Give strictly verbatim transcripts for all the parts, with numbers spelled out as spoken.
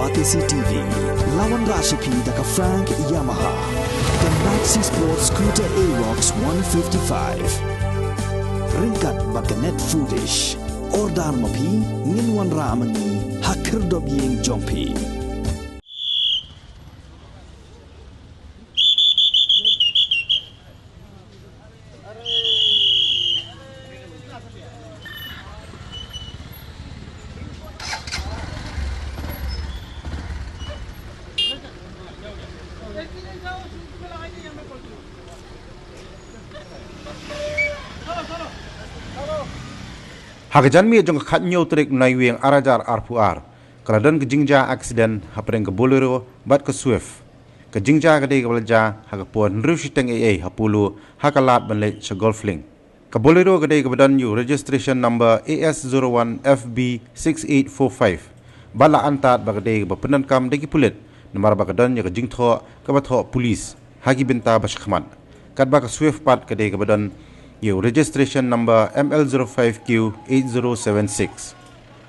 Batesi T V, la wanrah sha phi da ka Frank Yamaha, ka Maxi Sport Scooter Aerox one fifty-five. Ryngkat bad ka Net Foodish. Order ma phi, ngin wanrah ma ngi ha khyrdop ïing jong phi. Ha ka janmiet jong ka khathynñiew tarik u Naiwieng ar hajar arphew ar, ka la don ka jingjia aksiden hapdeng ka Bolero bad ka Swift. Ka jingjia ka dei kaba la jia ha ka por hynriew shiteng eiei ha Polo, ha ka lad ban leit sha Golf Link. Ka Bolero ka dei kaba don ïa u registration number A S zero one F B six eight four five. Bad la antad ba ka dei kaba pyndonkam da ki pulit, namar ba ka don ïa ka jingthoh kaba thoh pulit ha ki bynta ba shakhmat. Katba ka Swift pat ka dei kaba don ïa u registration number M L zero five Q eight zero seven six.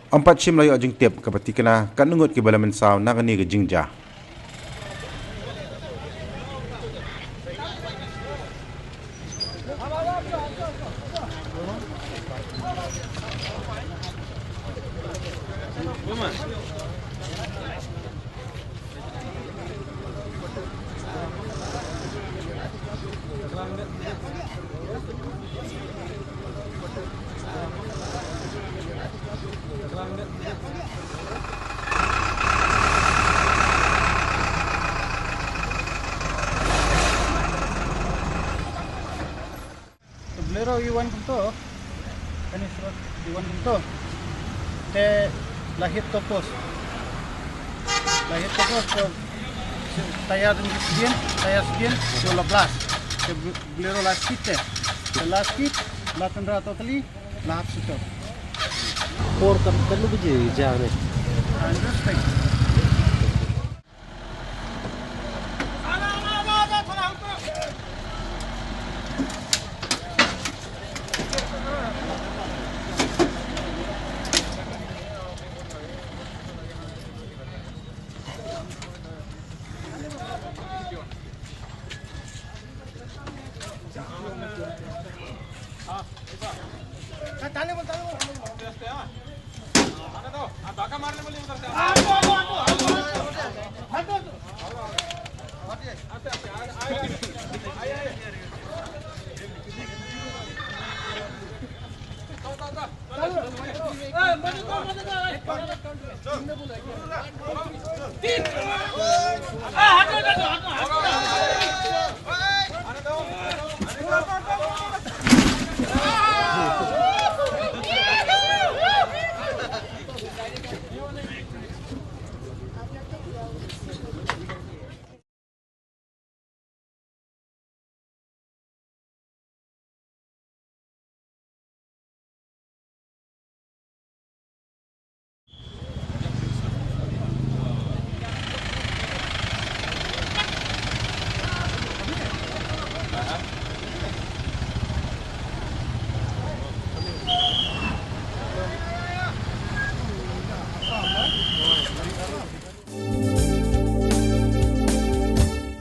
Ym pat shym la ïoh jingtip kaba tikna katno ngut kiba la mynsaw na kane ka jingjia. Bolero i wan kumto. Kane shuwa i wan kumto. Te la hit to post. La hit to post, to tayar dum sdien, tayar sdien, to la blast. Te Bolero la skid te. Te la skid, la tynrah totally, la hap sito. Por kam kan lu biji jang ne. Understand.